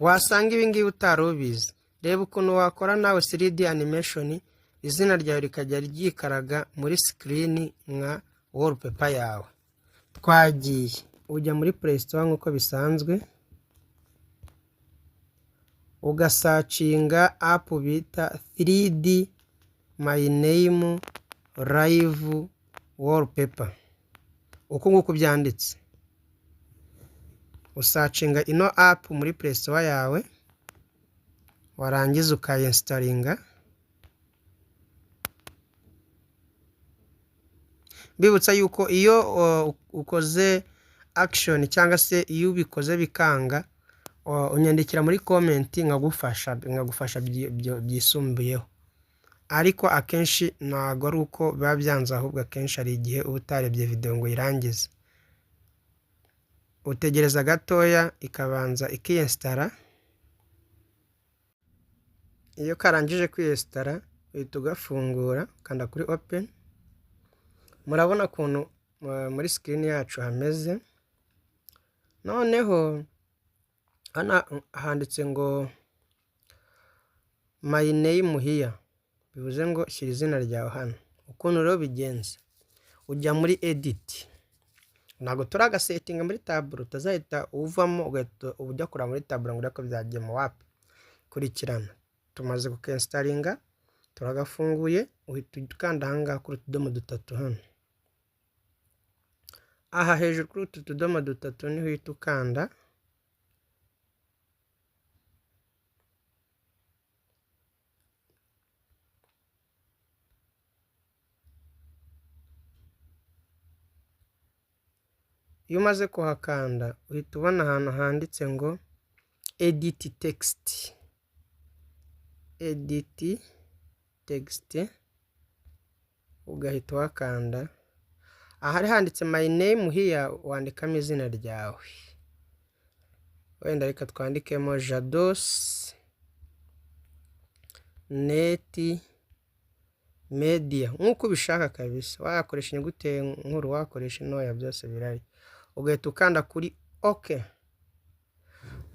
Wasanga ibi ngibi utari ubizi. Reba ukuntu wakora nawe 3D animation, izina ryawe rikajya ryikaraga muri screen nka wallpaper yawe. Twagiye. Ujya muri Play Store nk'uko bisanzwe, ugasearchinga app bita 3D My Name Live Wallpaper. Uku nguku byanditse. Usearchinga ino app muri Play Store yawe, warangiza ukayinstallinga. Mbibutsa yuko iyo ukoze action cyangwa se iyo ubikoze bikanga, unyandikira muri comment nkagufasha byisumbuyeho. Ariko akenshi ntabwo ari uko biba byanze, ahubwo akenshi hari igihe uba utarebye video ngo uyirangize. Utegereza gatoya ikabanza ikiyinstalla. Iyo karangije kwiyinstalla uhita ugafungura, ukanda kuri open. Murabona ukuntu muri screen yacu hameze. Noneho hano handitse ngo "My name here", bivuze ngo shyira izina ryawe hano. Ukuntu rero bigenza, ujya muri edit. Ntabwo turagasettinga muri tableau, utazahita uvamo ugahita ujya kureba muri tableau ngo urebe ko byagiye mu wapi. Kurikirana. Tumaze kukinstallinga, turagafunguye, uhita ukanda aha ngaha kuri utudomo dutatu hano. Aha hejuru kuri utu tudomo dutatu niho uhita ukanda. Iyo umaze kuhakanda uhita ubona ahantu handitse ngo "Edit text". Edit text, ugahita uhakanda. Ahari handitse "My name here" wandikamo izina ryawe. Wenda reka twandikemo Jados Net Media nk'uko ubishaka kabisa. Wakoresha inyuguti nkuru, wakoresha intoya, byose birahari. Ugahita ukanda kuri OK.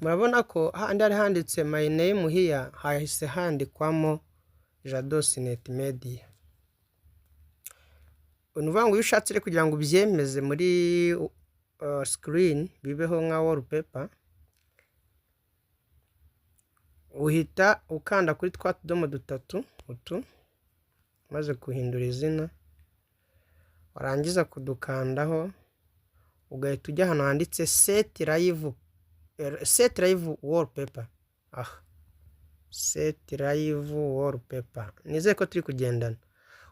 Murabona ko hahandi hari handitse "My name here" hahise handikwamo Jados Net Media. Ni ukuvuga ngo iyo ushatse rero kugira ngo ubyemeze muri screen bibeho nka wallpaper, uhita ukanda kuri twa tudomo dutatu utu, umaze guhindura izina, warangiza kudukandaho ugahita ujya ahantu handitse "Set live wallpaper". Aha, "Set live wallpaper". Nizere ko turi kugendana.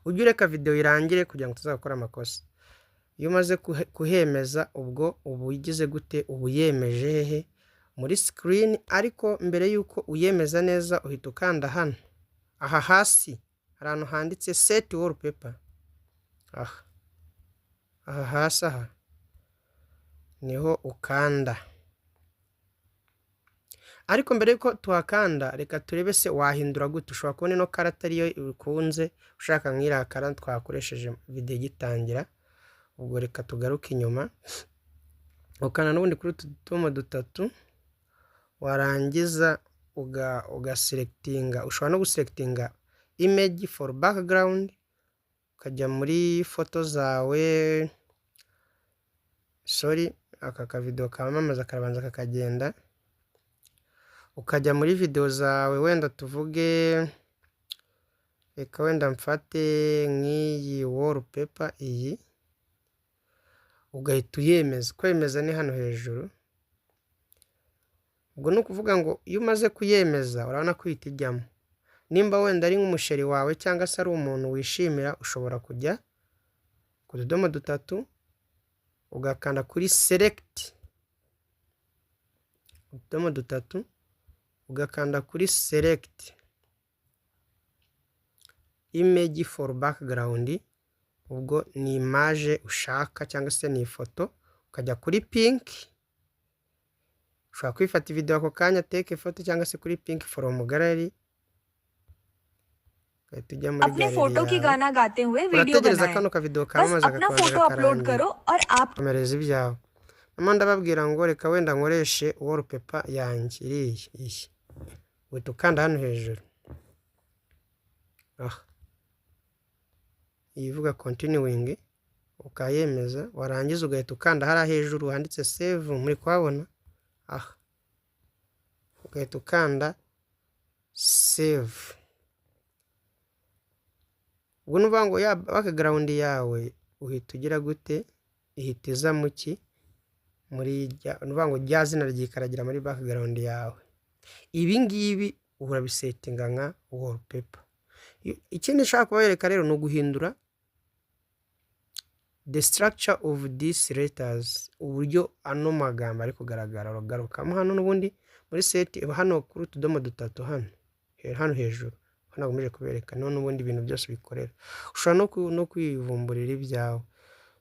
Ujye ureka video irangire kugira ngo utazakora amakosa. Iyo umaze kuhemeza, ubwo uba ugize gute? Uba uyemeje hehe? Muri screen. Ariko mbere y'uko uyemeza neza uhita ukanda hano. Aha hasi hari ahantu handitse "Set wallpaper". Aha hasi aha niho ukanda. Ariko mbere y'uko tuhakanda, reka turebe se wahindura gute. Ushobora kubona ino color atariyo ukunze, ushaka nk'iriya color twakoresheje video igitangira. Ubwo reka tugaruke inyuma. Ukanda n'ubundi kuri utu tudomo dutatu, warangiza ugaselectinga. Ushobora no guselectinga "Image for background", ukajya muri foto zawe. Sorry, aka kavideo kamamaza karabanza kakagenda. Ukajya muri video zawe, wenda tuvuge, reka wenda mfate nk'iyi wallpaper iyi, ugahita uyemeza. Kwemeza ni hano hejuru. Ubwo ni ukuvuga ngo iyo umaze kuyemeza urabona ko ihita ijyamo. Nimba wenda ari nk'umuchéri wawe cyangwa se ari umuntu wishimira, ushobora kujya ku tudomo dutatu ugakanda kuri select, utudomo dutatu ugakanda kuri "Select image for background". Ubwo ni image ushaka cyangwa se ni ifoto, ukajya kuri pick. Ushobora kwifata video ako kanya, "Take photo", cyangwa se kuri "Pick from gallery", ugahita ujya muri अपने gallery photo की yawe. गाना गाते हुए video Urategereza बनाएं। kano kavideo बस kamamaza अपना kakabanza photo upload kakarangira, करो और आप komereza ibyawe. Noneho ndababwira ngo reka wenda nkoreshe wallpaper yanjye iriya iyi. Uhita ukanda hano hejuru aha, iyi ivuga continuing, ukayemeza. Warangiza ugahita ukanda hariya hejuru handitse save, muri kuhabona aha, ugahita ukanda save. Ubwo ni ukuvuga ngo ya background yawe uhita ugira gute? Ihita iza mu ki? Muri ni ukuvuga ngo rya zina ryikaragira muri background yawe. Ibi ngibi urabisettinga nka wallpaper. Ikindi nshaka kubereka rero ni uguhindura the structure of these letters, uburyo ano magambo ari kugaragara. Uragarukamo hano n'ubundi muri set, hano kuri utudomo dutatu, hano hejuru hano nakomeje kubereka, niho n'ubundi ibintu byose bikorera. Ushobora no kwivumburira ibyawe.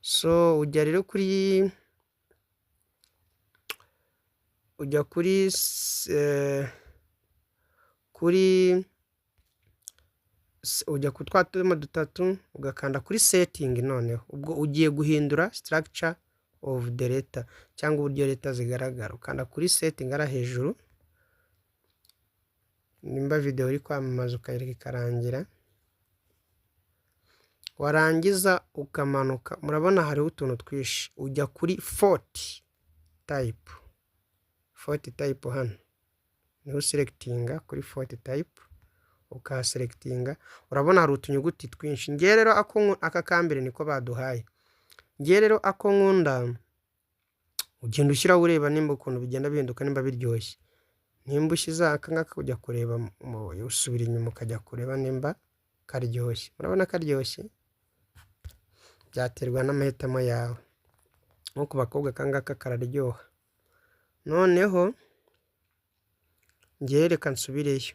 So ujya rero kuri ujya ku twa tudomo dutatu, ugakanda kuri setting. Noneho ubwo ugiye guhindura structure of the letter, cyangwa uburyo letter zigaragara. Ukanda kuri setting hariya hejuru. Nimba video iri kwamamaza, ukayireka ikarangira. Warangiza ukamanuka, murabona hariho utuntu twinshi. Ujya kuri font type, font type hano niho uselectinga kuri font type, ukahaselectinga. Urabona hari utunyuguti twinshi. Ngewe rero aka kambere niko baduhaye. Ngewe rero ako nkunda, ugenda ushyiraho ureba nimba ukuntu bigenda bihinduka, nimba biryoshye. Nimba ushyize aka ngaka, ujya kureba, usubira inyuma ukajya kureba nimba karyoshye. Murabona karyoshye, byaterwa n'amahitamo yawe. Nko ku bakobwa aka ngaka kararyoha. Noneho ngewe reka nsubireyo,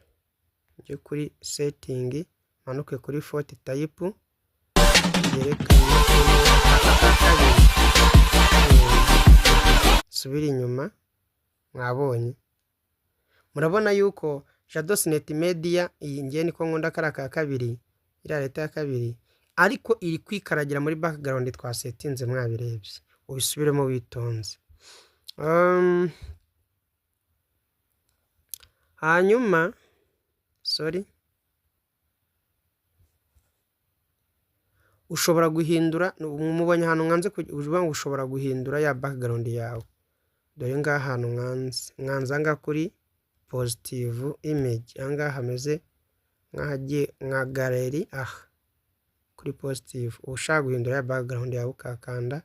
njye kuri setting, manuke kuri font type, yerekane aka ka kabiri, nsubire inyuma. Mwabonye, murabona yuko Jadosnet Media iyi ngewe niko nkunda, kariya ka kabiri, iriya letter ya kabiri, ariko iri kwikaragira muri background twasettinze. Mwabirebye, ubisubiremo witonze. Hanyuma sorry, ushobora guhindura. Mubonye ahantu mwanze uvuga ngo ushobora guhindura ya background yawe. Dore ngaha ahantu mwanze, aha ngaha kuri positive image, aha ngaha hameze nk'ahagiye nka gallery, aha kuri positive. Ushaka guhindura ya background yawe, ukakanda,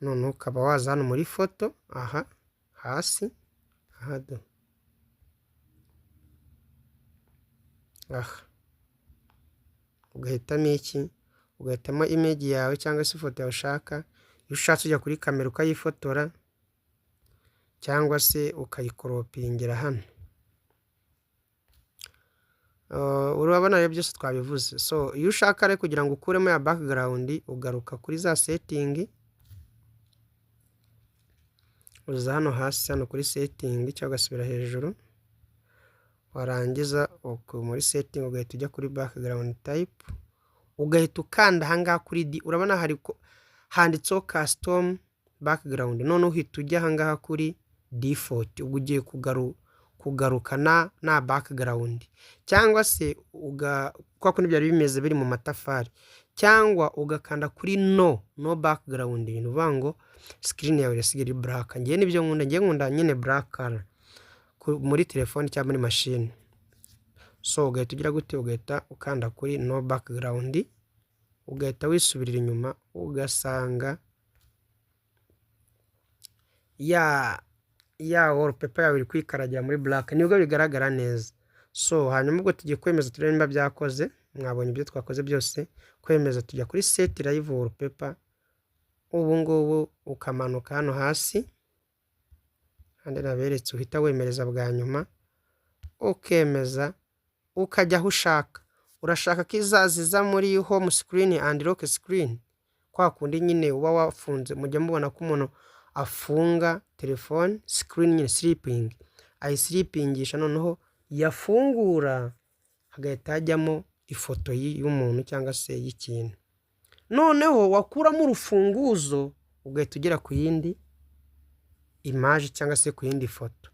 noneho ukaba waza hano muri photo, aha hasi, aha do, aha ugahitamo iki? Ugahitamo image yawe cyangwa se ifoto yawe ushaka. Iyo ushatse ujya kuri kamera ukayifotora, cyangwa se ukayicropingira hano. Urabona rero byose twabivuze. So iyo ushaka rero kugira ngo ukuremo ya background, ugaruka kuri za setting, uza hano hasi hano kuri setting, cyangwa ugasubira hejuru. Warangiza muri setting ugahita ujya kuri background type, ugahita ukanda ahangaha kuri D. Urabona hari handitseho custom background. Noneho uhita ujya ahangaha kuri default. Ubwo ugiye kugarukana na background, cyangwa se kwa kundi byari bimeze biri mu matafari, cyangwa ugakanda kuri no background. Ni ukuvuga ngo screen yawe irasigaye iri black. Ngewe nibyo nkunda, ngewe nkunda nyine black color muri telefone cyangwa muri mashini. So ugahita ugira gute? Ugahita ukanda kuri no background, ugahita wisubirira inyuma, ugasanga ya wallpaper yawe iri kwikaragira muri black, nibwo bigaragara neza. So hanyuma ubwo tugiye kwemeza, turebe niba byakoze. Mwabonye ibyo twakoze byose. Kwemeza, tujya kuri set live wallpaper. Ubu ngubu ukamanuka hano hasi kandi naberetse, uhita wemereza bwa nyuma, ukemeza, ukajya aho ushaka. Urashaka ko izaza muri home screen and lock screen, kwa kundi nyine uba wafunze. Mujya mubona ko umuntu afunga telefone screen nyine, sleeping, ayisleepingisha, noneho yafungura hagahita hajyamo ifoto y'umuntu cyangwa se y'ikintu. Noneho wakuramo urufunguzo, ugahita ugera ku yindi. image cyangwa se ku yindi foto.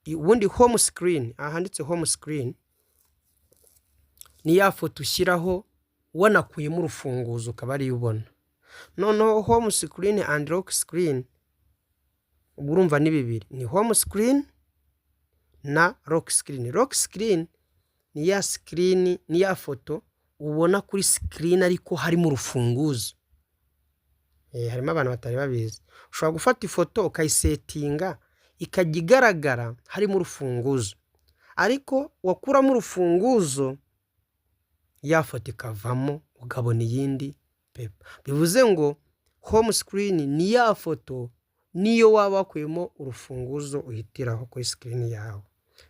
Ubundi home screen, aha handitse home screen, ni ya foto ushyiraho wanakuyemo urufunguzo, ukaba ariyo ubona. Noneho home screen and lock screen, ubwo urumva ni bibiri, ni home screen na lock screen. Lock screen ni ya screen, ni ya foto ubona kuri screen ariko harimo urufunguzo. Harimo abantu batari babizi. Ushobora gufata ifoto ukayisetinga ikajya igaragara harimo urufunguzo, ariko wakuramo urufunguzo ya foto ikavamo, ukabona iyindi paper. Bivuze ngo home screen ni ya foto niyo waba wakuyemo urufunguzo uhitiraho kuri screen yawe,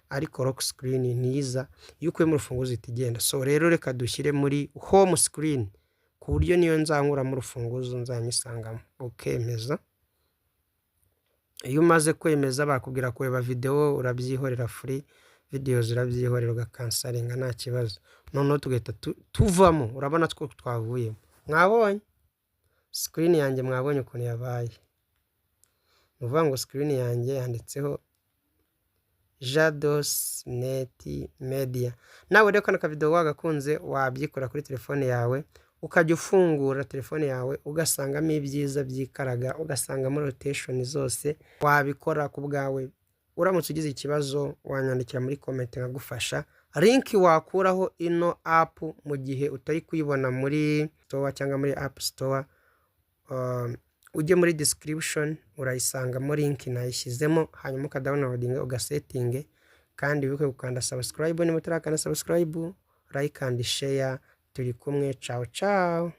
ariko lock screen ntiza, iyo ukuyemo urufunguzo ihita igenda. So rero reka dushyire muri home screen, ku buryo niyo nzankuramo urufunguzo nzanyisangamo. Ukemeza. Iyo umaze kwemeza bakubwira kureba videwo, urabyihorera, free videos urabyihorera, ugakansaringa nta kibazo. Noneho tugahita tuvamo. Urabona two twavuyemo. Mwabonye screen yanjye? Mwabonye ukuntu yabaye? Ni ukuvuga ngo screen yanjye yanditseho Jados Net Media. Nawe rero kano kavidewo wagakunze, wabyikora kuri telefone yawe, ukajya ufungura telefone yawe ugasangamo ibyiza byikaraga, ugasangamo rotation zose. Wabikora ku bwawe. Uramutse ugize ikibazo wanyandikira muri comment nkagufasha. Link wakuraho ino app mu gihe utari kuyibona muri store cyangwa muri App Store, ujye muri description urayisangamo, link nayishyizemo, hanyuma ukadownloadinga, ugasetinge. Kandi wibuke gukanda subscribe niba utarakanda subscribe, like and share. Turi kumwe, ciao ciao.